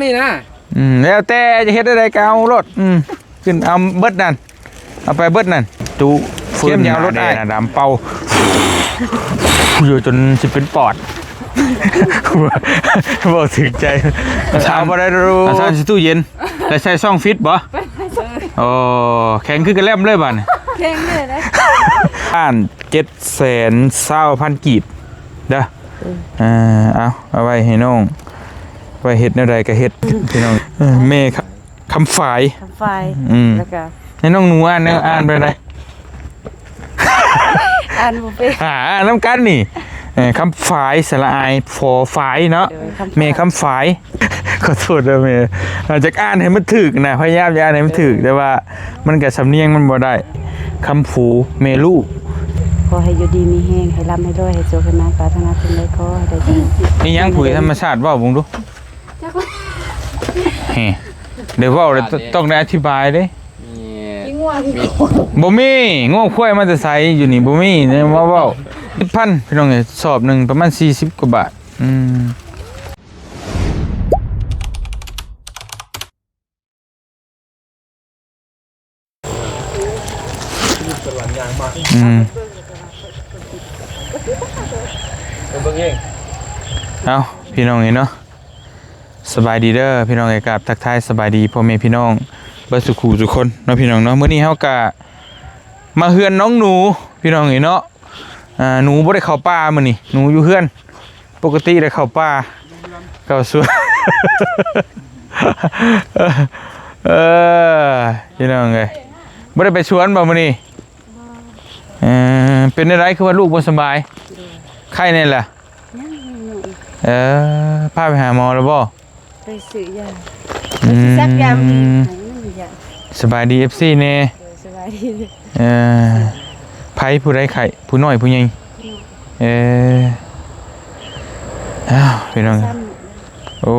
ນີ້ນະ ອືມ ແລ້ວແຕ່ຈະເຮັດແນວໃດກໍເອົາໂລດ ອືມ ຂຶ້ນເອົາເບິດນັ້ນ ເອົາໄປເບິດນັ້ນ ຕູ້ຟືນ ເຂັ້ມຢາວລົດອ້າຍ ໜ້າແດດໜ້າດຳເປົ່າ ຢູ່ຈົນຊິເປັນປອດ ເວົ້າຖືກໃຈ ຖາມບໍ່ໄດ້ຮູ້ ຖາມຊິຕູ້ເຢັນ ແລ້ວໃສ່ຊ່ອງຟິດບໍ່? ໂອ້ ແຂງຄືກະແລັມເລີຍບາດນີ້ ແຂງເລີຍນະ ລ້ານເຈັດແສນຊາວພັນກີບເດີ ເອີ ເອົາ ເອົາໄວ້ໃຫ້ນ້ອງ ໄວ້ເຮັດແນວໃດກໍເຮັດ ພີ່ນ້ອງ ເອີ ແມ່ຄຳ ຄຳຝາຍ ຄຳຝາຍ ອືມ ແລ້ວກໍ ໃຫ້ນ້ອງໜູອ່ານແນວ ອ່ານແບບໃດ? ອ່ານບໍ່ເປັນ ຫາອ່ານນຳກັນນີ້ ເອີ ຄຳຝາຍ ສະຫຼະອາຍ ຟໍຝາຍເນາະ ໂດຍ ຄຳຝາຍ ແມ່ຄຳຝາຍ ຂໍໂທດເດີແມ່ ເຮົາຈະອ່ານໃຫ້ມັນຖືກນະ ພະຍາຍາມຈະອ່ານໃຫ້ມັນຖືກ ເອີ ແຕ່ວ່າມັນກໍສຳນຽງມັນບໍ່ໄດ້ ຄຳຟູ ແມ່ລູກ ຂໍໃຫ້ຢູ່ດີມີແຮງ ໃຫ້ລ່ຳໃຫ້ລວຍ ໃຫ້ໂຊກໃຫ້ໝານ ປາດຖະໜາສິ່ງໃດຂໍໃຫ້ໄດ້ ອີຫຍັງ ປຸ໋ຍທຳມະຊາດ ເວົ້າເບິ່ງດູ. ເອີ ໄດ້ເວົ້າແລ້ວ ຕ້ອງໄດ້ອະທິບາຍເດ້ ມີງົວມີຄວາຍ ບໍ່ມີ ງົວຄວາຍມາແຕ່ໃສ ຢູ່ນີ້ບໍ່ມີ ມາເວົ້າ ເຈັດພັນ ພີ່ນ້ອງເອີຍ ສອບໜຶ່ງປະມານສີ່ສິບກວ່າບາດ ອືມ. ອືມ ເອົາ ພີ່ນ້ອງເອີຍເນາະ ສະບາຍດີເດີພີ່ນ້ອງເອີຍ ກາບທັກທາຍສະບາຍດີພໍ່ແມ່ພີ່ນ້ອງເບິດສູ່ຄູ່ສູ່ຄົນເນາະ ພີ່ນ້ອງເນາະ ມື້ນີ້ເຮົາກະມາເຮືອນນ້ອງໜູ ພີ່ນ້ອງເອີຍເນາະ. ອ່າ ໜູບໍ່ໄດ້ເຂົ້າປ່າມື້ນີ້ ໜູຢູ່ເຮືອນ ປົກກະຕິໄດ້ເຂົ້າປ່າ ເຂົ້າສວນ ເອີ ພີ່ນ້ອງເອີຍ ບໍ່ໄດ້ໄປສວນບໍ່ມື້ນີ້? ບໍ່ ເອີ ເປັນແນວໃດຄືວ່າລູກບໍ່ສະບາຍ? ໂດຍ ໄຂ້ແນ່ລະ? ຍັງ ຍັງ ຍັງ ເອີ ພາໄປຫາໝໍແລ້ວບໍ່? ໄປຊື້ຢາ ອືມ ໄປຊິສັກຢາ ມື້ນີ້ ໃຫ້ມັນຢາ ສະບາຍດີ ເອັຟຊີ ແນ່ ໂດຍ ສະບາຍດີ ເອີ ໃຜຜູ້ໃດໄຂ້ ຜູ້ນ້ອຍຜູ້ໃຫຍ່? ຜູ້ນ້ອຍ ເອີ ອ້າວ ພີ່ນ້ອງ ສາມມື້ ໂອ້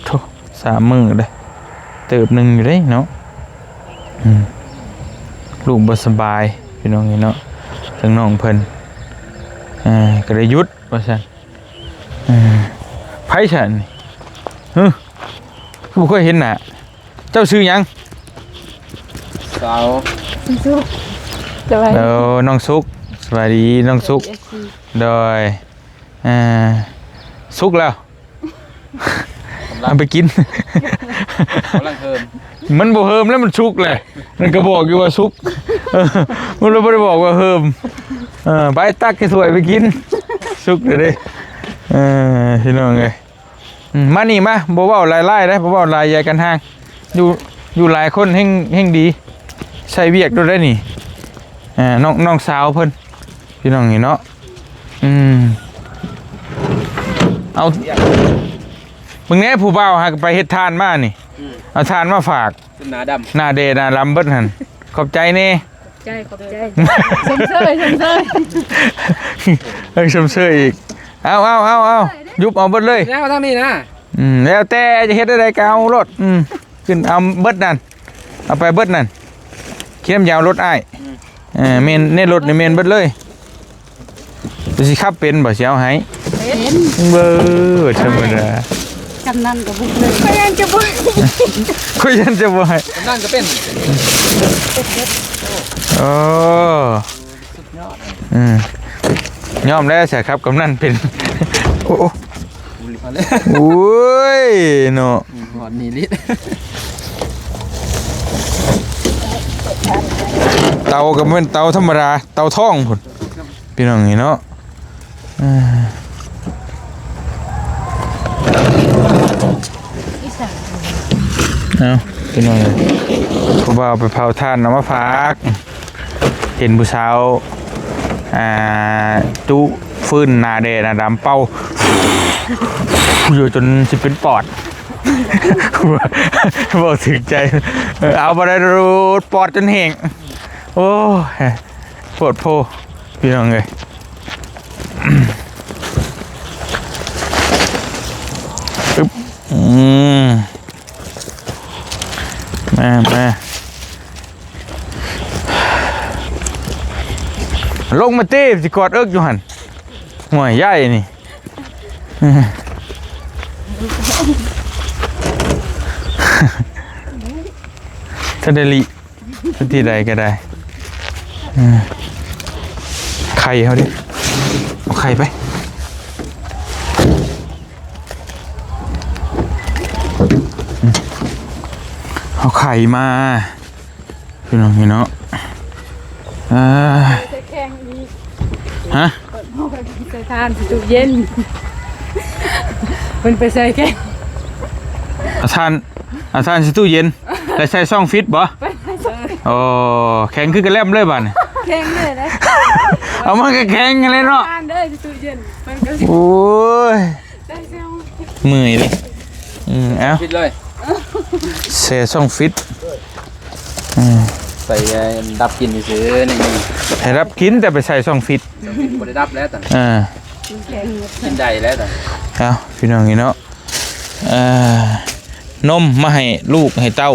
ໂທ້ ສາມມື້ເດ້ ເຕີບໜຶ່ງຢູ່ເດ້ເນາະ ອືມ ລູກບໍ່ສະບາຍ ພີ່ນ້ອງເອີຍເນາະ ທາງນ້ອງເພິ່ນ ເອີ ກໍໄດ້ຢຸດວ່າຊັ້ນ. ເອີ ໃຜຊັ້ນນີ້? ຫຶ ຄືບໍ່ເຄີຍເຫັນໜ້າ? ເຈົ້າຊື່ຫຍັງ? ສາວ ນ້ອງສຸກ ສະບາຍດີ ເອີ ນ້ອງສຸກ ສະບາຍດີນ້ອງສຸກ ເອັຟຊີ ໂດຍ ເອີ ສຸກແລ້ວ ກຳລັງ ເອົາໄປກິນ ກຳລັງເຮີມ ມັນບໍ່ເຮີມແລ້ວ ມັນສຸກແລ້ວ ມັນກໍບອກຢູ່ວ່າສຸກ ເອີ ມັນບໍ່ໄດ້ບອກວ່າເຮີມ ເອີ ໄປຕັກໃສ່ຖ້ວຍໄປກິນ ສຸກແລ້ວເດ້ ເອີ ພີ່ນ້ອງເອີຍ ອືມ ມານີ້ມາ ບໍ່ເວົ້າຫຼາຍໆເດ້ ບໍ່ເວົ້າຫຼາຍ ຢ່າກັນຫ່າງ ຢູ່ ຢູ່ຫຼາຍຄົນແຮ່ງ ແຮ່ງດີ ໃຊ້ວຽກໂດດໄດ້ນີ້ ເອີ ນ້ອງ ນ້ອງສາວເພິ່ນ ພີ່ນ້ອງນີ້ເນາະ ອືມ ເອົາ ເບິ່ງແດ່ ຜູ້ບ່າວຫາກະໄປເຮັດຖ່ານມານີ້ ອືມ ເອົາຖ່ານມາຝາກ ຈົນໜ້າດຳ ໜ້າແດ່ໜ້າດຳເບິດຫັ້ນ ຂອບໃຈແນ່ ໃຈ ຂອບໃຈ ຊົມເຊີຍ ຊົມເຊີຍ ເອີ ຊົມເຊີຍອີກ ເອົາ ເອົາ ເອົາ ເອົາ ຍຸບເອົາເບິດເລີຍ ແລ້ວທາງນີ້ນະ ອືມ ແລ້ວແຕ່ຈະເຮັດແນວໃດກໍເອົາໂລດ ອືມ ຂຶ້ນເອົາເບິດນັ້ນ ເອົາໄປເບິດນັ້ນ ເຂັ້ມຢາວລົດອ້າຍ ອືມ ເອີ ແມ່ນໃນລົດນີ້ແມ່ນເບິດເລີຍ ຊິຂັບເປັນບໍ່ ຊິເອົາໃຫ້ ເປັນ ເບີ ທຳມະດາ ກຳນັນກໍບຸກເລີຍ ຂ້ອຍຢ້ານຈະບໍ່ ຂ້ອຍຢ້ານຈະບໍ່ໃຫ້ ກຳນັນກໍເປັນ ໂອ້ ອືມ ຍອມແລ້ວຊະຄັບ ກຳນັນເປັນ ໂອ້ ໂອ້ຍເນາະ ຮອດນີ້ລິ ເຕົາກໍບໍ່ແມ່ນເຕົາທຳມະດາ ເຕົາທ້ອງພຸ້ນ ພີ່ນ້ອງເອີຍເນາະ ເອີ ເອົາ ພີ່ນ້ອງ ຜູ້ບ່າວໄປເຜົາຖ່ານເອົາມາຝາກ ເຫັນຜູ້ສາວ ອ່າ ຈຸຟືນໜ້າແດ່ໜ້າດຳເປົ່າ ຢູ່ຈົນຊິເປັນປອດ ເວົ້າຖືກໃຈ ເອີ ເອົາບໍ່ໄດ້ໂລດ ປອດຈົນແຫ້ງ ໂອ້ຍ ໂພດໂພ ພີ່ນ້ອງເອີຍ ອຶບ ອືມ ມາ ມາ ລົງມາຕິ ຊິກອດເອິກຢູ່ຫັ້ນ ຫ້ວຍ ຍາຍນີ້. ເອີ ເອີ ທັນໄດ້ລິ ທີ່ໃດກໍໄດ້ ເອີ ໄຂ່ເຮົາເດ້ ເອົາໄຂ່ໄປ ເອົາໄຂ່ມາ ພີ່ນ້ອງເອີຍເນາະ ເອີ ໃສ່ແຂ່ງອີກ ຮະ? ເພິ່ນເອົາໄປໃສ່ຖ່ານໃສ່ຕູ້ເຢັນ ເພິ່ນໄປໃສ່ແຂ່ງ ເອົາຖ່ານ ເອົາຖ່ານໃສ່ຕູ້ເຢັນ ແລ້ວໃສ່ຊ່ອງຟິດບໍ່? ໄປໃສ່ຊ່ອງຟິດ ໂອ້ ແຂງຄືກະແລັມເລີຍບາດນີ້ ແຂງເລີຍເດ້ ເອົາມັນກໍແຂງຫັ້ນແຫຼະເນາະ ຖ່ານເດີໃສ່ຕູ້ເຢັນ ມັນກໍ ໂອ້ຍ ເມື່ອຍເດ້ ອືມ ເອົາ ປິດເລີຍ ແຊ່ຊ່ອງຟິດ ອືມ ໃສ່ດັບກິ່ນຊື່ໆ ໃຫ້ດັບກິ່ນ ແຕ່ໄປໃສ່ຊ່ອງຟິດ ຊ່ອງຟິດບໍ່ໄດ້ດັບແລ້ວຕອນ ເອີ ກິນໄດ້ແລ້ວຕອນ ເອົາ ພີ່ນ້ອງເອີຍເນາະ ເອີ ນົມມາໃຫ້ລູກໃຫ້ເຕົ້າ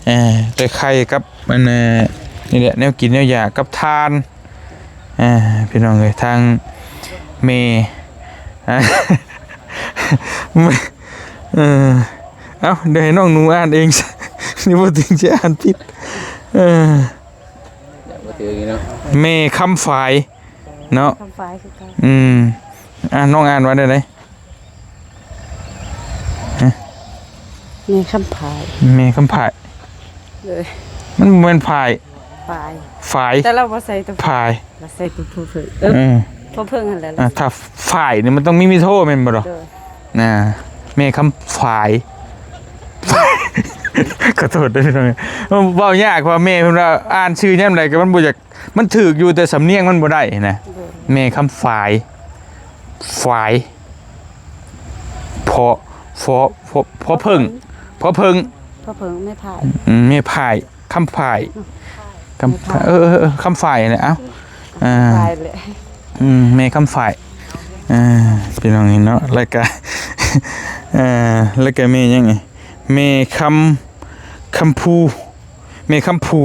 ເອີ ແຕ່ໄຂ່ກັບ ອັນ ນີ້ແຫຼະ ແນວກິນແນວຢາກກັບຖ່ານ ອ່າ ພີ່ນ້ອງເອີຍ ທາງແມ່ ເອີ ເອົາ ດຽວໃຫ້ນ້ອງໜູອ່ານເອງ ນີ້ບໍ່ເຖິງຊິອ່ານຜິດ ເອີ ບໍ່ຖືກອີກເນາະ ແມ່ຄຳຝາຍເນາະ ຄຳຝາຍຄືກັນ ອືມ ອ່າ ນ້ອງອ່ານວ່າແນວໃດ? ຮະ? ແມ່ຄຳພາຍ ແມ່ຄຳພາຍ ເອີ ມັນບໍ່ແມ່ນພາຍ ຝາຍ ຝາຍ ແຕ່ລາວບໍ່ໃສ່ຕົວ ພາຍ ລາວໃສ່ຕົວ ພໍເພິ່ງ ເອີ ເອີ ພໍເພິ່ງຫັ້ນແຫຼະ ອ່າ ຖ້າຝາຍນີ້ມັນຕ້ອງມີ ມີໂທແມ່ນບໍ່ດອກ? ໂດຍ ອ່າ ແມ່ຄຳຝາຍ ຂໍໂທດເດີພີ່ນ້ອງ ເວົ້າຍາກ ເພາະວ່າແມ່ເພິ່ນວ່າອ່ານຊື່ຍາມໃດກໍມັນບໍ່ຢາກ ມັນຖືກຢູ່ ແຕ່ສຳນຽງມັນບໍ່ໄດ້ນະ ໂດຍ ແມ່ຄຳຝາຍ ຝາຍ ພໍ ພໍ ພໍ ພໍເຜິ້ງ ພໍເຜິ້ງ ພໍເຜິ້ງ ແມ່ພາຍ ອືມ ແມ່ພາຍ ຄຳພາຍ ຄຳ ແມ່ພາຍ ເອີ ເອີ ເອີ ຄຳຝາຍແຫຼະ ເອົ້າ ອ່າ ຄຳຝາຍແຫຼະ ອືມ ແມ່ຄຳຝາຍ ອ່າ ພີ່ນ້ອງເຫັນເນາະ ແລ້ວກະ ເອີ ແລ້ວກະແມ່ຫຍັງນີ້ ແມ່ຄຳ ຄຳພູ ແມ່ຄຳພູ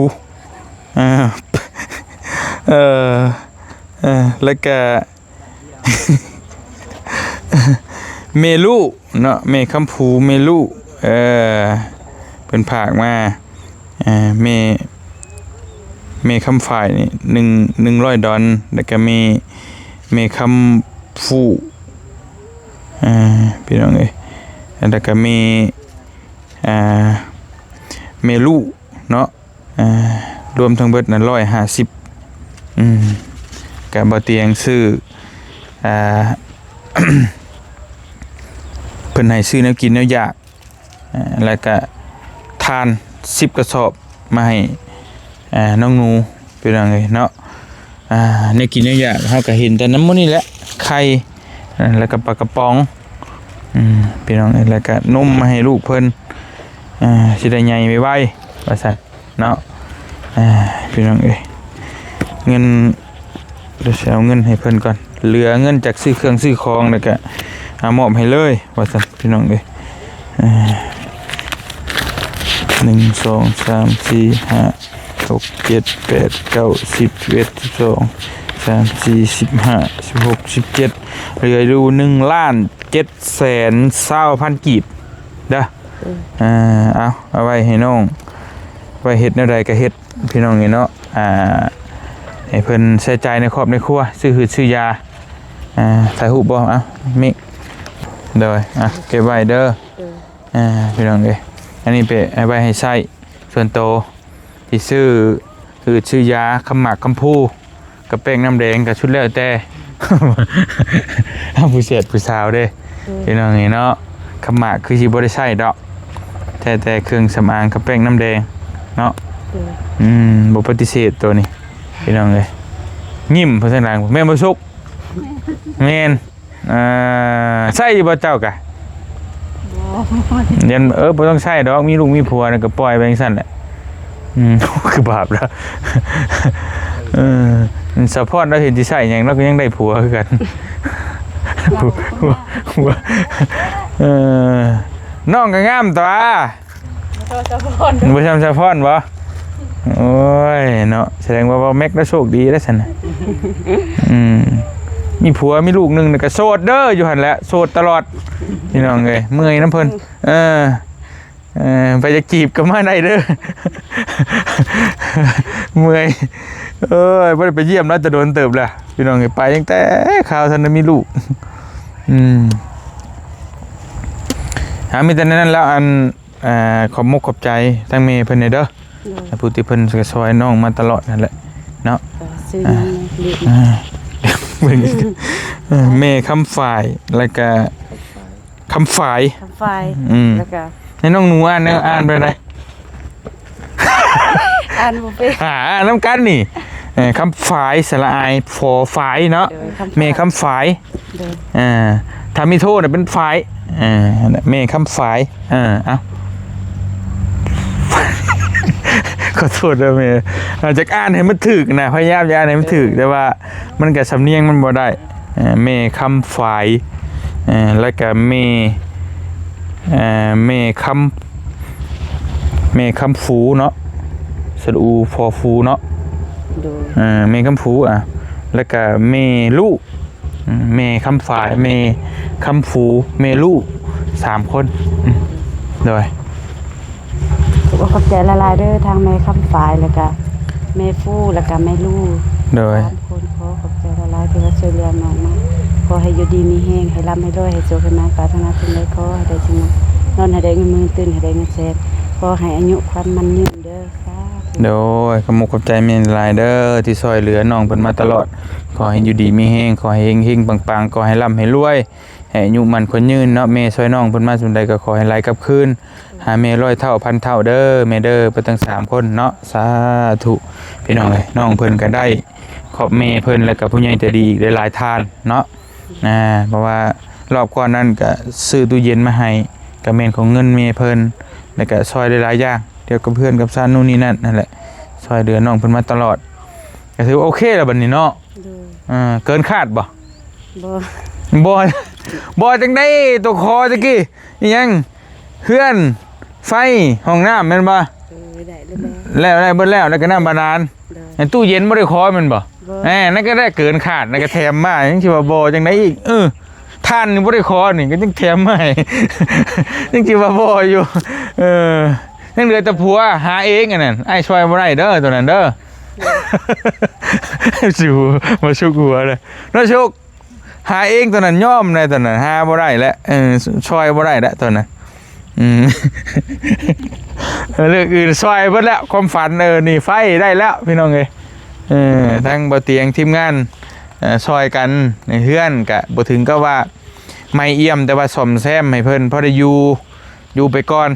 ອ່າ ເອີ ເອີ ແລ້ວກະ ແມ່ລູກເນາະ ແມ່ຄຳພູ ແມ່ລູກ ເອີ ເພິ່ນຝາກມາ ເອີ ແມ່ ແມ່ຄຳຝາຍນີ້ ໜຶ່ງ ໜຶ່ງຮ້ອຍດອນ ແລ້ວກະແມ່ ແມ່ຄຳຟູ ເອີ ພີ່ນ້ອງເອີຍ ແລ້ວກະແມ່ ອ່າ ແມ່ລູກເນາະ ອ່າ ລວມທັງເບິດນັ້ນຮ້ອຍຫ້າສິບ ອືມ ກະບໍ່ຕຽງຊື້ ອ່າ ເພິ່ນໃຫ້ຊື້ແນວກິນແນວຢາກ ອ່າ ແລ້ວກະຖ່ານສິບກະສອບມາໃຫ້ ອ່າ ນ້ອງໜູ ພີ່ນ້ອງເອີຍເນາະ ອ່າ ແນວກິນແນວຢາກເຮົາກະເຫັນແຕ່ນຳໝູ່ນີ້ແຫຼະ ໄຂ່ ອ່າ ແລ້ວກະປາກະປ໋ອງ ອືມ ພີ່ນ້ອງເອີຍ ແລ້ວກະນົມມາໃຫ້ລູກເພິ່ນ ອ່າ ຊິໄດ້ໃຫຍ່ໄວໆ ວ່າຊັ້ນເນາະ ອ່າ ພີ່ນ້ອງເອີຍ ເງິນ ດຽວຊິເອົາເງິນໃຫ້ເພິ່ນກ່ອນ ເຫຼືອເງິນຈາກຊື້ເຄື່ອງຊື້ຂອງ ແລ້ວກະ ອ່າ ມອບໃຫ້ເລີຍ ວ່າຊັ້ນ ພີ່ນ້ອງເອີຍ ອ່າ ໜຶ່ງ ສອງ ສາມ ສີ່ ຫ້າ ຫົກ ເຈັດ ແປດ ເກົ້າ ສິບ ສິບເອັດ ສິບສອງ ສິບສາມ ສິບສີ່ ສິບຫ້າ ສິບຫົກ ສິບເຈັດ ເຫຼືອຢູ່ໜຶ່ງລ້ານເຈັດແສນຊາວພັນກີບເດີ ເອີ ເອົາ ເອົາໄວ້ໃຫ້ນ້ອງ ໄວ້ເຮັດແນວໃດກະເຮັດ ພີ່ນ້ອງເອີຍເນາະ ອ່າ ໃຫ້ເພິ່ນໃຊ້ຈ່າຍໃນຄອບໃນຄົວ ຊື້ຫືດຊື້ຢາ ອ່າ ຖ່າຍຮູບບໍ່ ເອົາ ມິ ໂດຍ ອ່ະ ເກັບໄວ້ເດີ ເອີ ອ່າ ພີ່ນ້ອງເອີຍ ອັນນີ້ໄປ ເອົາໄວ້ໃຫ້ໃຊ້ສ່ວນໂຕ ຊິຊື້ຫືດຊື້ຢາ ຄຳໝາກຄຳພູ ກັບແປ້ງນ້ຳແດງ ກະສຸດແລ້ວແຕ່ ຜູ້ແຊດຜູ້ສາວເດ້ ເອີ ພີ່ນ້ອງເອີຍເນາະ ຄຳໝາກຄືຊິບໍ່ໄດ້ໃຊ້ດອກ ແຕ່ ແຕ່ເຄື່ອງສຳອາງກັບແປ້ງນ້ຳແດງເນາະ ເອີ ອືມ ບໍ່ປະຕິເສດໂຕນີ້ ພີ່ນ້ອງເອີຍ ຍິ້ມພາສາຫຼັງ ແມ່ນບໍ່ສຸກ? ແມ່ນ ອ່າ ໃຊ້ຢູ່ບໍ່ເຈົ້າກະ? ບໍ່ ຍັນ ເອີ ບໍ່ຕ້ອງໃຊ້ດອກ ມີລູກມີຜົວແລ້ວກໍປ່ອຍໄປຈັ່ງຊັ້ນແຫຼະ ອືມ ຄືບາບລະ ເອີ ສາວພອນລາວເຫັນຊິໃຊ້ຫຍັງ ລາວກໍຍັງໄດ້ຜົວຄືກັນ ເອີ ນ້ອງກໍງາມຕົວະ ບໍ່ຊ່ຳສາວພອນບໍ່? ໂອ້ຍເນາະ ສະແດງວ່າ ເວົ້າແມັກແລ້ວໂຊກດີແລ້ວຊັ້ນນະ ອືມ ມີຜົວມີລູກໜຶ່ງນີ້ກໍໂສດເດີ ຢູ່ຫັ້ນແຫຼະ ໂສດຕະຫຼອດ ພີ່ນ້ອງເອີຍ ເມື່ອຍນຳເພິ່ນ ເອີ ເ ເອີ ໃຜຢາກຈີບກໍມາໄດ້ເດີ ເມື່ອຍ. ໂອ້ຍ ບໍ່ໄດ້ໄປຢ້ຽມລາວແຕ່ດົນເຕີບແລ້ວ ພີ່ນ້ອງເອີຍ ໄປຕັ້ງແຕ່ຄາວທັນໄດ້ມີລູກ. ອືມ ອ່າ ມີແຕ່ແນວນັ້ນແລ້ວ ອັນ ອ່າ ຂອບມຸກຂອບໃຈທາງແມ່ເພິ່ນແດ່ເດີ ໂດຍ ຜູ້ທີ່ເພິ່ນກໍຊ່ອຍນ້ອງມາຕະຫຼອດຫັ້ນແຫຼະເນາະ. ເອີ ຊື່ຫຍັງ ອ່າ ເບິ່ງ ເອີ ແມ່ຄຳຝ້າຍ ແລ້ວກະ ຄຳຝ້າຍ ຄຳຝ້າຍ ອືມ ແລ້ວກະ ໃຫ້ນ້ອງໜູອ່ານແນວ ອ່ານໄປໄດ້ ອ່ານບໍ່ເປັນ ອ່າ ອ່ານນຳກັນນີ້ ເອີ ຄຳຝ້າຍ ສະຫຼະອາຍ ຟໍຝາຍເນາະ ໂດຍ ຄຳຝ້າຍ ແມ່ຄຳຝ້າຍ ໂດຍ ອ່າ ຖ້າມີໂທນະເປັນຝ້າຍ ອ່າ ແມ່ຄຳຝ້າຍ ອ່າ ເອົ້າ ຂໍໂທດເດີແມ່ ອ່າ ຈະອ່ານໃຫ້ມັນຖືກນະ ພະຍາຍາມຈະອ່ານໃຫ້ມັນຖືກ ແຕ່ວ່າມັນກະສຳນຽງມັນບໍ່ໄດ້ ອ່າ ແມ່ຄຳຝ້າຍ ອ່າ ແລ້ວກະແມ່ ອ່າ ແມ່ຄຳ ແມ່ຄຳຟູເນາະ ສະຫຼະອູ ພໍຟູເນາະ ໂດຍ ອ່າ ແມ່ຄຳຟູ ອ່າ ແລ້ວກະແມ່ລຸ ອືມ ແມ່ຄຳຝ້າຍ ແມ່ຄຳຟູ ແມ່ລຸ ສາມຄົນ ອືມ ໂດຍ ຂອບໃຈຫຼາຍໆເດີ ທັງແມ່ຄຳຝ້າຍ ແລ້ວກະແມ່ຟູ ແລ້ວກະແມ່ລຸ ໂດຍ ສາມຄົນ ຂໍຂອບໃຈຫຼາຍໆທີ່ວ່າຊ່ວຍເຫຼືອນ້ອງມາ ຂໍໃຫ້ຢູ່ດີມີແຮງ ໃຫ້ລ່ຳໃຫ້ລວຍ ໃຫ້ໂຊກໃຫ້ໝານ ປາດຖະໜາສິ່ງໃດຂໍໃຫ້ໄດ້ສິ່ງນັ້ນ ນອນໃຫ້ໄດ້ເງິນໝື່ນ ຕື່ນໃຫ້ໄດ້ເງິນແສນ ຂໍໃຫ້ອາຍຸຂວັນໝັ້ນຍືນເດີ. ໂດຍ ຂອບມຸກຂອບໃຈແມ່ຫຼາຍເດີ ທີ່ຊ່ອຍເຫຼືອນ້ອງເພິ່ນມາຕະຫຼອດ ຂໍໃຫ້ຢູ່ດີມີແຮງ ຂໍໃຫ້ເຮັງໆ ປັງໆ ຂໍໃຫ້ລ່ຳໃຫ້ລວຍ ໃຫ້ອາຍຸໝັ້ນຂວັນຍືນເນາະ ແມ່ຊ່ອຍນ້ອງເພິ່ນມາສ່ຳໃດກໍຂໍໃຫ້ໄຫຼກັບຄືນຫາແມ່ຮ້ອຍເທົ່າພັນເທົ່າເດີ ແມ່ເດີ ເພິ່ນທັງສາມຄົນເນາະ ສາທຸ. ພີ່ນ້ອງເອີຍ ນ້ອງເພິ່ນກໍໄດ້ຂອບແມ່ເພິ່ນ ແລ້ວກໍຜູ້ໃຫຍ່ໃຈດີອີກຫຼາຍໆທ່ານເນາະ ອ່າ ເພາະວ່າລອບກ່ອນນັ້ນກໍຊື້ຕູ້ເຢັນມາໃຫ້ ກໍແມ່ນຂອງເງິນແມ່ເພິ່ນ ແລ້ວກໍຊ່ອຍຫຼາຍໆຢ່າງ ກ່ຽວກັບເຮືອນກັບຊານ ໂນ່ນນີ້ນັ້ນ ນັ້ນແຫຼະ ຊ່ອຍເຫຼືອນ້ອງເພິ່ນມາຕະຫຼອດ ກໍຖືວ່າໂອເຄແລ້ວບັດນີ້ເນາະ. ໂດຍ ເອີ ເກີນຄາດບໍ່? ບໍ່ ບໍ່ ບໍ່ຈັ່ງໃດ ຕົວຂໍຕະກີ້ ອີຫຍັງ ເຮືອນ ໄຟ ຫ້ອງນ້ຳ ແມ່ນບໍ່? ເອີ ໄດ້ແລ້ວ ແລ້ວ ໄດ້ເບິດແລ້ວ ແລ້ວກໍນ້ຳບາດານ ໂດຍ ແລ້ວຕູ້ເຢັນບໍ່ໄດ້ຂໍແມ່ນບໍ່? ບໍ່ ແນ່ ນັ້ນກໍໄດ້ເກີນຄາດ ນັ້ນກໍແຖມມາ ຍັງຊິວ່າບໍ່ຈັ່ງໃດອີກ ເອີ ທ່ານນີ້ບໍ່ໄດ້ຂໍນີ້ ກໍຍັງແຖມມາໃຫ້ ຍັງຊິວ່າບໍ່ຢູ່ ເອີ ຍັງເຫຼືອແຕ່ຜົວຫາເອງ ອັນນັ້ນ ອ້າຍຊ່ອຍບໍ່ໄດ້ເດີ ຕົວນັ້ນເດີ ໂດຍ ຊິມາຊຸກຫົວເດີ ເນາະ ຊຸກ ຫາເອງຕົວນັ້ນຍອມແລ້ວ ຕົວນັ້ນຫາບໍ່ໄດ້ແລ້ວ ເອີ ຊ່ອຍບໍ່ໄດ້ແລ້ວຕົວນັ້ນ ອືມ ເລື່ອງອື່ນຊ່ອຍເບິດແລ້ວ ຄວາມຝັນ ເອີ ໜີໄຟໄດ້ແລ້ວ ພີ່ນ້ອງເອີຍ ເອີ ທັງບໍ່ຕຽງ ທີມງານ ເອີ ຊ່ອຍກັນ ໃນເຮືອນກະບໍ່ເຖິງກັບວ່າໃໝ່ອ່ຽມ ແຕ່ວ່າສ້ອມແຊມໃຫ້ເພິ່ນພໍໄດ້ຢູ່ ຢູ່ໄປກ່ອນ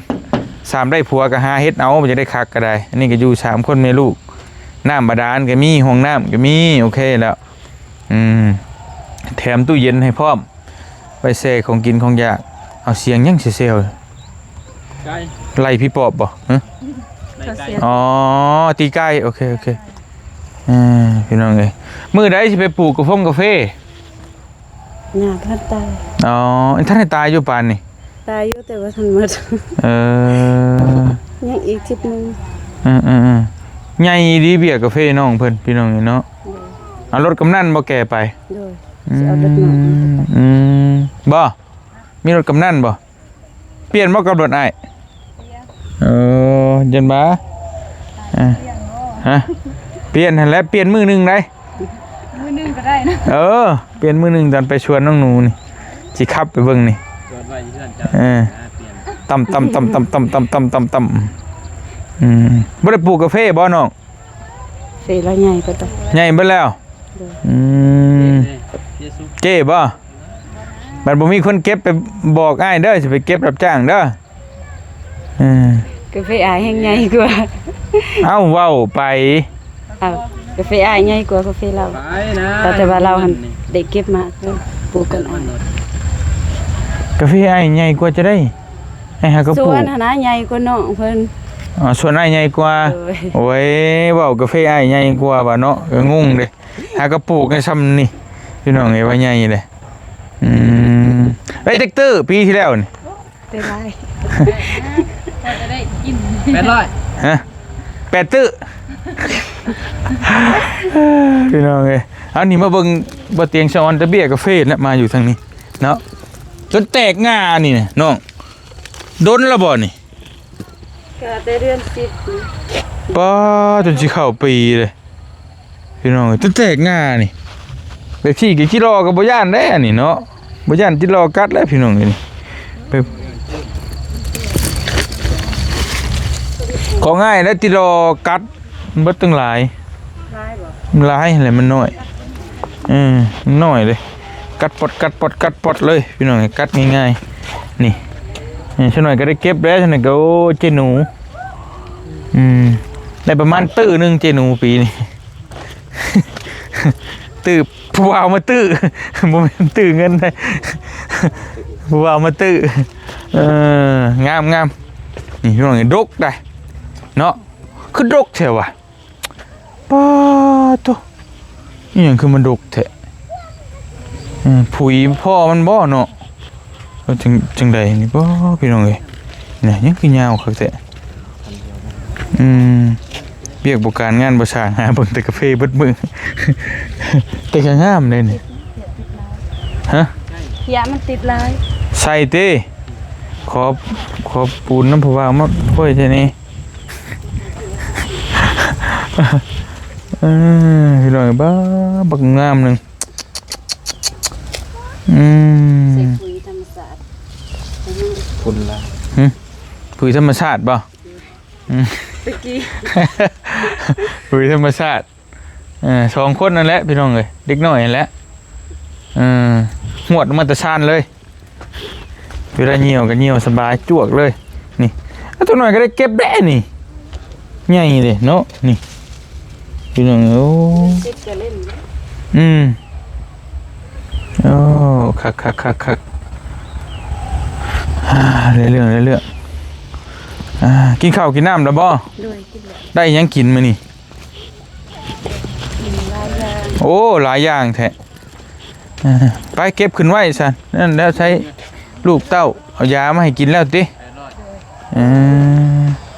ສາມໄດ້ຜົວກໍຫາເຮັດເອົາ ບໍ່ຢາກໄດ້ຄັກກໍໄດ້ ອັນນີ້ກໍຢູ່ສາມຄົນແມ່ລູກ ນ້ຳບາດານກໍມີ ຫ້ອງນ້ຳກໍມີ ໂອເຄແລ້ວ ອືມ ແຖມຕູ້ເຢັນໃຫ້ພ້ອມ ໄວ້ແຊ່ຂອງກິນຂອງຢາກ ເອົາ ສຽງຫຍັງແຊວໆ ໄກ່ ໄລ່ຜີປອບບໍ່? ຮະ ໄລ່ໄກ່ ອໍ ຕີໄກ່ ໂອເຄ ໂອເຄ ເອີ ພີ່ນ້ອງເອີຍ ມື້ໃດຊິໄປປູກກາຟົງກາເຟ? ຫຍ້າພັດຕາຍ ອໍ ທັນໄດ້ຕາຍຢູ່ປານນີ້? ຕາຍຢູ່ ແຕ່ວ່າທັນໝົດ ເອີ ຍັງອີກທິດໜຶ່ງ ເອີໆໆ ໃຫຍ່ດີເບ້ຍກາເຟນ້ອງເພິ່ນ ພີ່ນ້ອງເອີຍເນາະ ໂດຍ ເອົາລົດກຳນັນບໍ່ແກ່ໄປ? ໂດຍ ອືມ ຊິເອົາລົດນ້ອຍ ອືມ ບໍ່ ມີລົດກຳນັນບໍ່? ປ່ຽນບໍ່ກັບລົດອ້າຍ? ເອີ ຢ້ານວ່າ ຮະ ປ່ຽນຫັ້ນແຫຼະ ປ່ຽນມື້ໜຶ່ງໄດ໋ ມື້ໜຶ່ງກໍໄດ້ນະ ເອີ ປ່ຽນມື້ໜຶ່ງຕອນໄປສວນນ້ອງໜູນີ້ ຊິຂັບໄປເບິ່ງນີ້ ຈອດໄວ້ຢູ່ເຮືອນເຈົ້າ ເອີ ນະ ປ່ຽນ ຕຳໆ ອືມ ບໍ່ໄດ້ປູກກາເຟບໍ່ນ້ອງ? ເຟລາວໃຫຍ່ເບິດແລ້ວ ໃຫຍ່ເບິດແລ້ວ ໂດຍ ອືມ ເຈ້ບໍ່? ບັດບໍ່ມີຄົນເກັບໄປບອກອ້າຍເດີ ຊິໄປເກັບຮັບຈ້າງເດີ ເອີ ກາເຟອ້າຍແຮ່ງໃຫຍ່ກວ່າ ເອົ້າ ເວົ້າໄປ ເອົ້າ ກາເຟອ້າຍໃຫຍ່ກວ່າກາເຟລາວ ໄປນະ ແຕ່ວ່າລາວຫັ້ນໄດ້ເກັບມາ ເອີ ປູກກ່ອນອ້າຍ ກາເຟອ້າຍໃຫຍ່ກວ່າຈະໄດ້ ອ້າຍຫາກໍປູກ ສວນຫັ້ນນະໃຫຍ່ກວ່ານ້ອງເພິ່ນ ອໍ ສວນອ້າຍໃຫຍ່ກວ່າ ໂດຍ ໂອ້ຍ ເວົ້າກາເຟອ້າຍໃຫຍ່ກວ່າວ່າເນາະ ກໍງົງເດ້ ຫາກໍປູກໃຫ້ຊ່ຳນີ້ ພີ່ນ້ອງເອີຍ ວ່າໃຫຍ່ເດ້ ອືມ ໄດ້ຈັກຕື້ປີທີ່ແລ້ວນີ້? ໄດ້ຫຼາຍ ພໍຈະໄດ້ກິນ ແປດຮ້ອຍ ຮະ ແປດຕື້ ພີ່ນ້ອງເອີຍ ເອົານີ້ມາເບິ່ງບໍ່ຕຽງສະອອນຕະເບ້ຍກາເຟແຫຼະ ມາຢູ່ທາງນີ້ເນາະ ຈົນແຕກງ່ານີ້ນະນ້ອງ ດົນແລ້ວບໍ່ນີ້? ກໍແຕ່ເດືອນສິບນີ້ ປ້າ ຈົນຊິເຂົ້າປີເລີຍ ພີ່ນ້ອງເອີຍ ແຕ່ແຕກງ່ານີ້ ແບບຊີ້ກໍຈິລໍກໍບໍ່ຢ້ານແດ່ອັນນີ້ເນາະ ບໍ່ຢ້ານຈິລໍກັດແລ້ວ ພີ່ນ້ອງເອີຍ ນີ້ ແບບ ຂອງອ້າຍແລ້ວຈິລໍກັດ ເບິດຕັ້ງຫຼາຍ ຫຼາຍບໍ່? ມັນຫຼາຍແຫຼະ ມັນນ້ອຍ ເອີ ມັນນ້ອຍເດ້ ກັດປອດ ກັດປອດ ກັດປອດເລີຍ ພີ່ນ້ອງເອີຍ ກັດງ່າຍໆ ນີ້ ນີ້ ຊະໜ້ອຍກໍໄດ້ເກັບແລ້ວ ຊະໜ້ອຍກໍ ໂອ້ ເຈ້ໜູ ອືມ ໄດ້ປະມານຕື້ໜຶ່ງ ເຈ້ໜູ ປີນີ້ ຕື້ ຜູ້ບ່າວມາຕື້ ບໍ່ແມ່ນຕື້ເງິນເດ້ ຜູ້ບ່າວມາຕື້ ເອີ ງາມໆ ນີ້ ພີ່ນ້ອງເອີຍ ດົກໄດ໋ເນາະ ຄືດົກແທ້ວະ ປາໂທ້ ອີ່ຫຍັງຄືມັນດົກແທ້ ເອີ ຜຸຍພໍ່ມັນບໍ່ເນາະ ເອີ ຈັ່ງ ຈັ່ງໃດນີ້ ປ້າ ພີ່ນ້ອງເອີຍ ນີ້ ຫຍັງຄືຍາວຄັກແທ້ ອືມ ວຽກບໍ່ການງານບໍ່ສ້າງ ຫາເບິ່ງແຕ່ກາເຟເບິດມື້ ແຕ່ກໍງາມເດ້ນີ້ ຮະ ເພຍມັນຕິດຫຼາຍ ໃສ່ຕິ ຂໍ ຂໍປູນນຳຜູ້ບ່າວມາໂພຍແທ້ນີ້ ເອີ ພີ່ນ້ອງ ບ້າ ບັກງາມໜຶ່ງ ອືມ ໃສ່ປຸຍທຳມະຊາດ ຝຸ່ນລະ ຫຶ ປຸຍທຳມະຊາດບໍ່? ອືມ ຕະກີ້ ປຸຍທຳມະຊາດ ເອີ ສອງຄົນນັ້ນແຫຼະ ພີ່ນ້ອງເອີຍ ເດັກນ້ອຍຫັ້ນແຫຼະ ເອີ ຫວດອອກມາແຕ່ຊານເລີຍ ເວລາຍ່ຽວກໍຍ່ຽວສະບາຍຈວກເລີຍ ນີ້ ເອົາ ຕົວນ້ອຍກໍໄດ້ເກັບແດ່ນີ້ ໃຫຍ່ເດ້ເນາະ ນີ້ ພີ່ນ້ອງ ໂອ້ ອືມ ໂອ້ ຄັກໆໆໆ ອ່າ ເລື່ອງໆ ອ່າ ກິນເຂົ້າກິນນ້ຳແລ້ວບໍ່? ໂດຍ ກິນແລ້ວ ໄດ້ຫຍັງກິນມື້ນີ້? ໂອ້ ຫຼາຍຢ່າງແທ້ ເອີ ໄປເກັບຂຶ້ນໄວ້ຊະ ນັ້ນແລ້ວໃຊ້ລູກເຕົ້າເອົາຢາມາໃຫ້ກິນແລ້ວຕິ ເອີ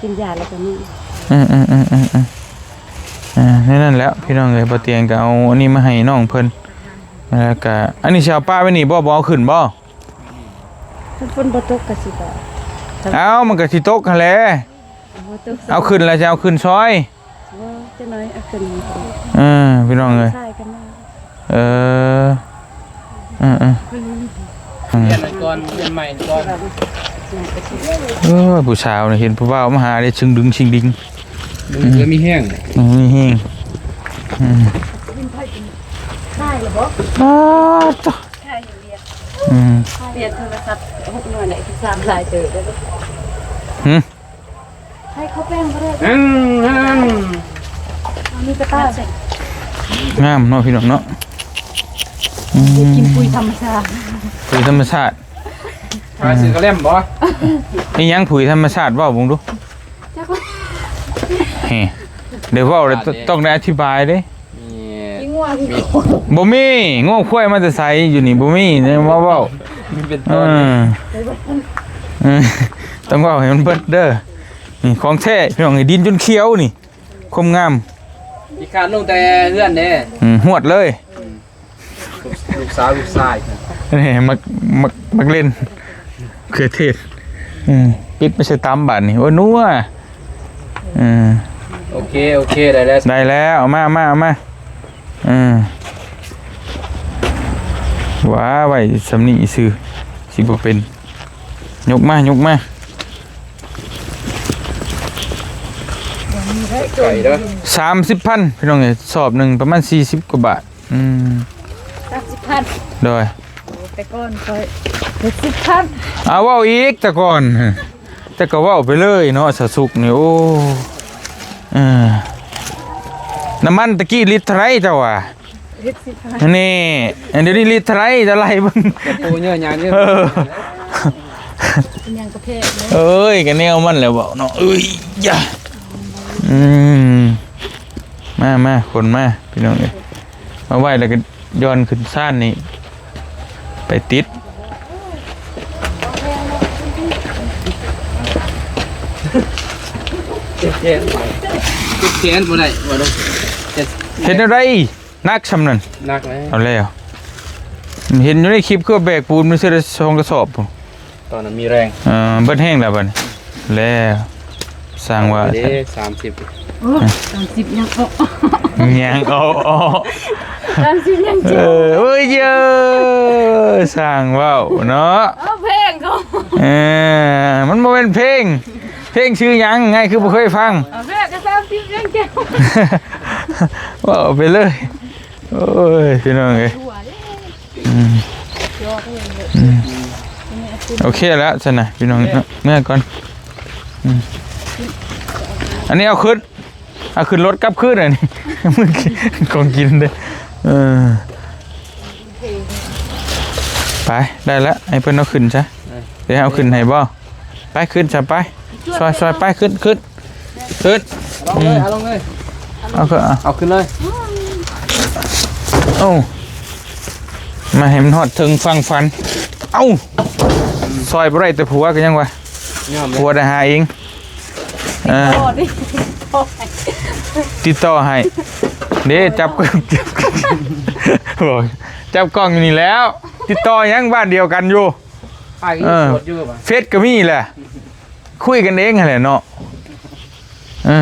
ກິນຢາແລ້ວກໍມີ ເອີໆໆໆ ເອີ ແນວນັ້ນແຫຼະ ພີ່ນ້ອງເອີຍ ບໍ່ຕຽງກໍເອົາອັນນີ້ມາໃຫ້ນ້ອງເພິ່ນ ແລ້ວກໍ ອັນນີ້ຊິເອົາປະໄວ້ນີ້ບໍ່? ບໍ່ເອົາຂຶ້ນບໍ່? ຄັນຝົນບໍ່ຕົກກໍຊິບໍ່ ເອົ້າ ມັນກໍຊິຕົກຫັ້ນແຫຼະ ບໍ່ຕົກ ເອົາຂຶ້ນແລ້ວຈະເອົາຂຶ້ນຊອຍ ບໍ່ ຈັກໜ້ອຍເອົາຂຶ້ນ ເອີ ພີ່ນ້ອງເອີຍ ເອີ ເອີໆ ປ່ຽນອັນກ່ອນ ປ່ຽນໃໝ່ກ່ອນ ເອີ ຜູ້ສາວນີ້ເຫັນຜູ້ບ່າວມາຫາໄດ້ຊຶງດຶງຊິງດິງ ມັນກໍມີແຮງ ອືມ ມີແຮງ ອືມ ໄດ້ແລ້ວບໍ່? ອ້າວ ຕະ ອືມ ປ່ຽນໂທລະສັບຫົກໜ່ວຍໄດ້ສາມຫຼາຍເຕີບເດ້ ຫື ໃຫ້ເຂົາແປ້ງບໍ່ໄດ້ ອັນ ອັນ ອັນນີ້ກໍຕາຍ ງາມເນາະ ພີ່ນ້ອງເນາະ ອືມ ກິນປຸຍທຳມະຊາດ ປຸຍທຳມະຊາດ ຫາຊື້ກະແລັມບໍ່? ອີ່ຫຍັງປຸຍທຳມະຊາດ ເວົ້າເບິ່ງດູ ຈັກ ເອີ ໄດ້ເວົ້າແລ້ວ ຕ້ອງໄດ້ອະທິບາຍເດ້ ມີງົວມີຄວາຍ ບໍ່ມີ ງົວຄວາຍມາແຕ່ໃສ ຢູ່ນີ້ບໍ່ມີ ມາເວົ້າ ມີເປັນຕົ້ນ ເອີ ເອີ ຕ້ອງເວົ້າໃຫ້ມັນເບິດເດີ ນີ້ຂອງແທ້ ພີ່ນ້ອງ ດິນຈົນຂຽວນີ້ ຄວາມງາມ ຂີ້ຄ້ານລົງແຕ່ເຮືອນເດ້ ອືມ ຫວດເລີຍ ອືມ ລູກ ລູກສາວລູກຊາຍ ນີ້ ໝາກ ໝາກ ໝາກເລັ່ນ ເຂືອເທດ ອືມ ປິດໄປໃສ່ຕຳບາດນີ້ ໂອ້ຍ ນົວ ອືມ ໂອເຄ ໂອເຄ ໄດ້ແລ້ວ ໄດ້ແລ້ວ ເອົາມາ ເອົາມາ ເອົາມາ ເອີ ວ່າໄວ້ຊ່ຳນີ້ຊື່ ຊິບໍ່ເປັນ ຍົກມາ ຍົກມາ ໄກ່ເດີ ສາມສິບພັນ ພີ່ນ້ອງເອີຍ ສອບໜຶ່ງປະມານສີ່ສິບກວ່າບາດ ອືມ ສາມສິບພັນ ໂດຍ ໂອ້ ແຕ່ກ່ອນຂ້ອຍເຈັດສິບພັນ ເອົາ ເວົ້າອີກແຕ່ກ່ອນ ແຕ່ກໍເວົ້າໄປເລີຍເນາະ ສາວສຸກນີ້ ໂອ້ ເອີ ນ້ຳມັນຕະກີ້ລິດເທົ່າໃດເຈົ້າວ່າ? ເຈັດສິບພັນ ນີ້ ອັນດຽວນີ້ລິດເທົ່າໃດ ເຈົ້າໄລ່ເບິ່ງ ໂອ້ ເຍີະຍາເຍີະ ເອີ ເປັນຫຍັງກໍແພງເນາະ ເອີຍ ກໍແນວມັນແຫຼະເວົ້າເນາະ ເອີຍ ຢາ ອືມ ມາ ມາ ຂົນມາ ພີ່ນ້ອງເອີຍ ມາໄວ້ແລ້ວກໍ ຍ້ອນຂຶ້ນຊານນີ້ ໄປຕິດ ເຈັບແຂນ ເຈັບແຂນບໍ່ໄດ້ ບໍ່ໄດ້ ເຮັດແນວໃດ ໜັກຊ່ຳນັ້ນ ໜັກແລ້ວ ເອົາແລ້ວ ເຫັນຢູ່ໃນຄລິບ ຄືແບກປູນມາເທື່ອລະສອງກະສອບພຸ້ນ ຕອນນັ້ນມີແຮງ ເອີ ເບິດແຮງແລ້ວບັດນີ້ ແລ້ວ ສ້າງວ່າ ເດ້ ສາມສິບ ໂອ້ ສາມສິບຍັງເອົາ ຍັງເອົາ ສາມສິບຍັງ ເອີ ເອີຍເອີ ສ້າງເວົ້າເນາະ ເອີ ເພງເຂົາ ເອີ ມັນບໍ່ແມ່ນເພງ ເພງຊື່ຫຍັງ ໄງຄືບໍ່ເຄີຍຟັງ ເອີ ເພງກໍສາມສິບຍັງເກັບ ເວົ້າໄປເລີຍ ໂອ້ຍ ພີ່ນ້ອງເອີຍ ອືມ ອືມ ໂອເຄແລ້ວຊັ້ນນະ ພີ່ນ້ອງເນາະ ເມືອກ່ອນ ອືມ ອັນນີ້ເອົາຂຶ້ນ ເອົາຂຶ້ນລົດກັບຄືນ ອັນນີ້ ຂອງກິນເດ້ ເອີ ໄປ ໄດ້ລະ ໃຫ້ເພິ່ນເອົາຂຶ້ນຊະ ເອີ ເດີເອົາຂຶ້ນໃຫ້ບໍ່? ໄປຂຶ້ນຊະ ໄປ ຊ່ອຍໆ ໄປ ຂຶ້ນ ຂຶ້ນ ຂຶ້ນ ເອົາລົງເລີຍ ອືມ ເອົາລົງເລີຍ ເອົາຂຶ້ນ ເອົາຂຶ້ນເລີຍ ເອົາ ມາໃຫ້ມັນຮອດເຖິງຝັ່ງຝັນ ເອົາ ຊ່ອຍບໍ່ໄດ້ແຕ່ຜົວກໍຍັງວ່າ ຍອມເລີຍ ຜົວໄດ້ຫາເອງ ເອີ ຕິດຕໍ່ໃຫ້ ຕິດຕໍ່ໃຫ້ ເດ້ ຈັບ ຈັບ ໂອ້ຍ ຈັບກ້ອງຢູ່ນີ້ແລ້ວ ຕິດຕໍ່ຫຍັງ ບ້ານດຽວກັນຢູ່ ອ້າຍກໍ ເອີ ໂສດຢູ່ຫວາ ເຟສກໍມີແຫຼະ ຄຸຍກັນເອງຫັ້ນແຫຼະເນາະ ເອີ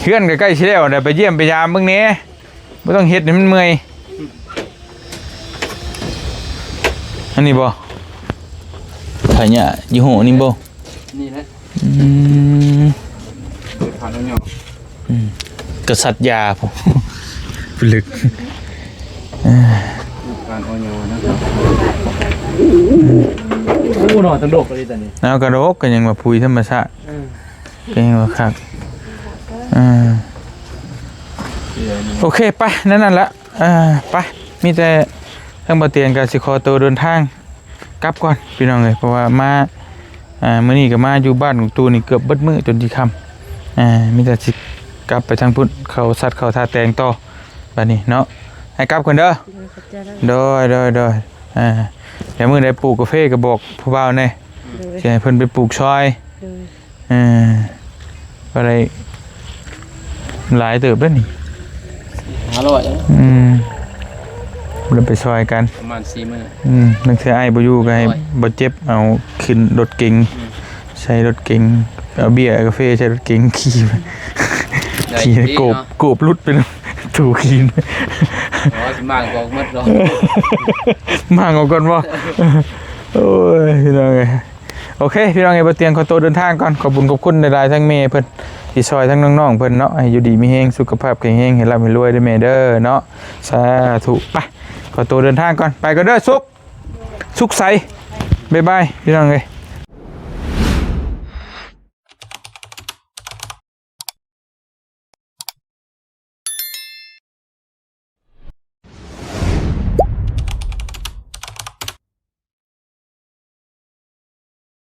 ເຮືອນກໍໃກ້ຊິແລ້ວແລ້ວ ໄປຢ້ຽມໄປຢາມເບິ່ງແດ່ ບໍ່ຕ້ອງເຮັດໃຫ້ມັນເມື່ອຍ ອັນນີ້ບໍ່ ຂະຫຍະຢູ່ຫ້ອງນີ້ບໍ່? ນີ້ແຫຼະ ອືມ ເປີດຜ່ານເອົາຫຍ້ອງ ອືມ ກະສັດຢາພຸ້ນ ປະລຶກ ເອີ ການເອົາຫຍ້ອງນະ ໂອ້ ໜໍ່ຕັງດົກອີ່ຕານີ້ ເອົາກະດົກ ກໍຍັງວ່າປຸ໋ຍທຳມະຊາດ ເອີ ກໍຍັງວ່າຄັກ ເອີ ໂອເຄ ໄປ ນັ້ນນັ້ນລະ ເອີ ໄປ ມີແຕ່ທາງບ່າວຕຽງກໍຊິຂໍໂຕເດີນທາງ ກັບກ່ອນພີ່ນ້ອງເອີຍ ເພາະວ່າມາ ອ່າ ມື້ນີ້ກໍມາຢູ່ບ້ານຂອງຕູ້ນີ້ເກືອບເບິດມື້ຈົນຊິຄ່ຳ ອ່າ ມີແຕ່ຊິກັບໄປທາງພຸ້ນ ເຂົ້າສັດເຂົ້າທ່າແຕງຕໍ່ ບາດນີ້ເນາະ ໃຫ້ກັບກ່ອນເດີ ໂດຍ ຂອບໃຈຫຼາຍ ໂດຍ ໂດຍ ໂດຍ ອ່າ ດຽວມື້ໃດປູກກາເຟກໍບອກຜູ້ບ່າວແດ່ ໂດຍ ຊິໃຫ້ເພິ່ນໄປປູກຊ່ອຍ ໂດຍ ເອີ ກໍໄດ້ຫຼາຍເຕີບເດ້ນີ້ ຫ້າຮ້ອຍ ອືມ ບໍ່ໄດ້ໄປຊ່ອຍກັນ ປະມານສີ່ມື້ ອືມ ລາງເທື່ອອ້າຍບໍ່ຢູ່ກໍໃຫ້ ໂອ້ຍ ບ່າວເຈັບເອົາຂຶ້ນລົດເກັງ ອືມ ໃສ່ລົດເກັງ ເອົາເບຍກາເຟໃສ່ລົດເກັງຂີ່ໄປ ໄດ້ ຂີ່ ດີ ໂກບ ເນາະ ໂກບຫຼຸດໄປ ໂຕຂີ່ ອໍ ຊິມ້າງອອກໝົດເນາະ ມ້າງອອກກ່ອນບໍ່? ໂອ້ຍ ພີ່ນ້ອງເອີຍ ໂອເຄ ພີ່ນ້ອງເອີຍ ບ່າວຕຽງຂໍໂຕເດີນທາງກ່ອນ ຂອບບຸນຂອບຄຸນຫຼາຍໆ ທັງແມ່ເພິ່ນທີ່ຊ່ອຍ ທັງນ້ອງໆ ເພິ່ນເນາະ ໃຫ້ຢູ່ດີມີແຮງ ສຸຂະພາບແຂງແຮງ ໃຫ້ລ່ຳໃຫ້ລວຍເດີແມ່ເດີເນາະ ສາທຸ ໄປ ຂໍໂຕເດີນທາງກ່ອນ ໄປກ່ອນເດີ ສຸກ ສຸກໃສ ບາຍບາຍ ພີ່ນ້ອງເອີຍ.